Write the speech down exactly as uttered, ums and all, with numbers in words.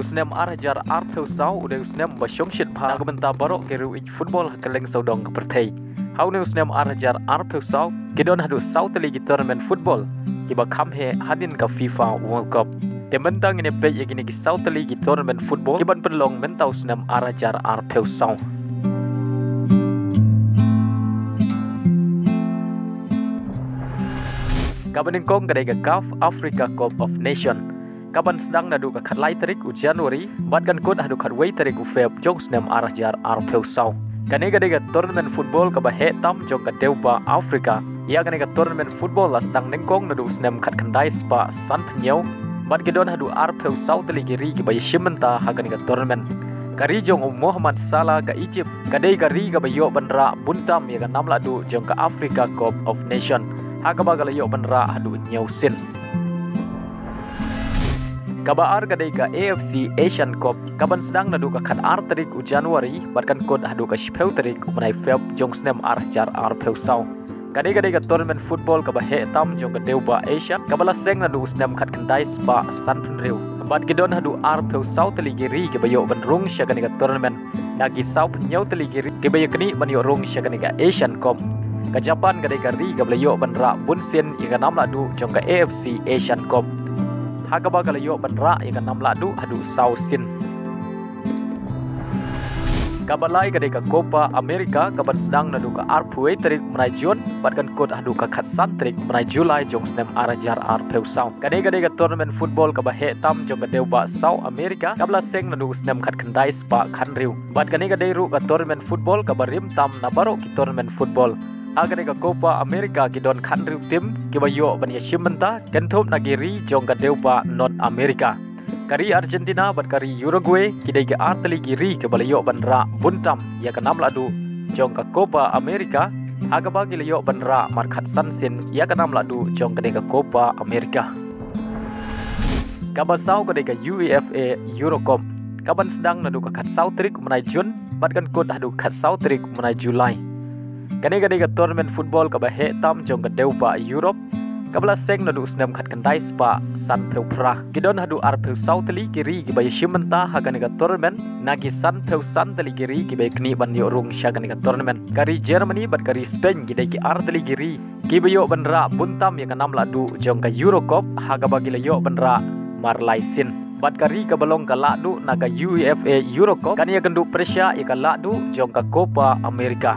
Snem ar hajar arphew saw u dei u snem ba shongshit bha na ka bynta baroh ki riew ïeit football ha kylleng sawdong ka pyrthei. Ha une u snem ar hajar arphew saw ki don haduh saw tylli ki tournament football kiba kham heh hadien ka FIFA World Cup. Te mynta ngin ïa peit ïa kine ki saw tylli ki tournament football kiban pynlong mynta u snem ar hajar arphew saw. Kaba nyngkong ka dei ka CAF Africa Cup of Nation, kaban sdang naduh ka khatlai tarik u January bad kan kut haduh khatwei tarik u Feb jong u snem ar hajar arphew saw. Kane ka dei ka tournament football kaba heh tam jong ka dewbah Africa. Ïa kane ka tournament football la sdang nyngkong naduh u snem khatkhyndai spah sanphew hynñiew bad ki don haduh arphew saw tylli ki ri kiba ïashim bynta ha kane ka tournament. Ka ri jong u Mohamed Salah ka Egypt ka dei ka ri kaba ïoh ban rah bun tam ïa ka nam lahduh jong ka Africa Cup of Nation, ha kaba ka la ïoh ban rah haduh hynñiew sien. Kaba ar ka dei ka AFC Asian Cup, kaban sdang naduh ka khatar tarik u January bad kan kut haduh ka shiphew tarik u bnai Feb jong u snem ar hajar arphew saw. Kane ka dei ka tournament football kaba heh tam jong ka dewbah Asia, kaba la seng naduh u snem khatkhyndai spah sanphew hynriew bad ki don haduh arphew saw tylli ki ri kiba ïoh ban rung sha kane ka tournament. Na ki sawphew hynñiew tylli ki ri kiba ïaknieh ban ïoh rung sha kane ka Asian Cup, ka Japan ka dei ka ri kaba la ïoh ban rah bun sien ïa ka nam lahduh jong ka AFC Asian Cup, ha kaba ka la ïoh ban rah ïa ka nam lahduh haduh saw sien. Kaba lai ka dei ka Copa America, kaban sdang naduh ka arphew wei tarik u bnai Jun bad kan kut haduh ka khatsan tarik u bnai July jong u snem ar hajar arphew saw. Kane ka dei ka tournament football kaba heh tam jong ka dewbah South America, kaba la seng naduh u snem khatkhyndai spah khathynriew bad kane ka dei ruh ka tournament football kaba rim tam na baroh ki tournament football. Ha kane ka Copa America ki don khathynriew team kiba ïoh ban ïashim bynta, kynthup na ki ri jong ka dewbah North America. Ka ri Argentina bad ka ri Uruguay ki dei ki ar tylli ki ri kiba la ïoh ban rah bun tam ïa ka nam lahduh jong ka Copa America, ha kaba ki la ïoh ban rah markhatsan sien ïa ka nam lahduh jong kane ka Copa America. Kaba saw ka dei ka UEFA Euro Cup, kaban sdang naduh ka khatsaw tarik u bnai Jun bad kan kut haduh khatsaw tarik u bnai July. Kane ka dei ka tournament football kaba heh tam jong ka dewbah Europe, kaba la seng naduh u snem khatkhyndai spah sanphew phra. Ki don haduh arphew saw tylli ki ri kiba ïashim bynta ha kane ka tournament na ki sanphew san tylli ki ri kiba ïaknieh ban ïoh rung sha kane ka tournament. Ka ri Germany bad ka ri Spain ki dei ki ar tylli ki ri kiba ïoh ban rah bun tam ïa ka nam lahduh jong ka Euro Cup, ha kaba ki la ïoh ban rah mar lai sien. Bad ka ri kaba long ka lahduh na ka UEFA Euro Cup kan ïakynduh pyrshah ïa ka lahduh jong ka Copa America.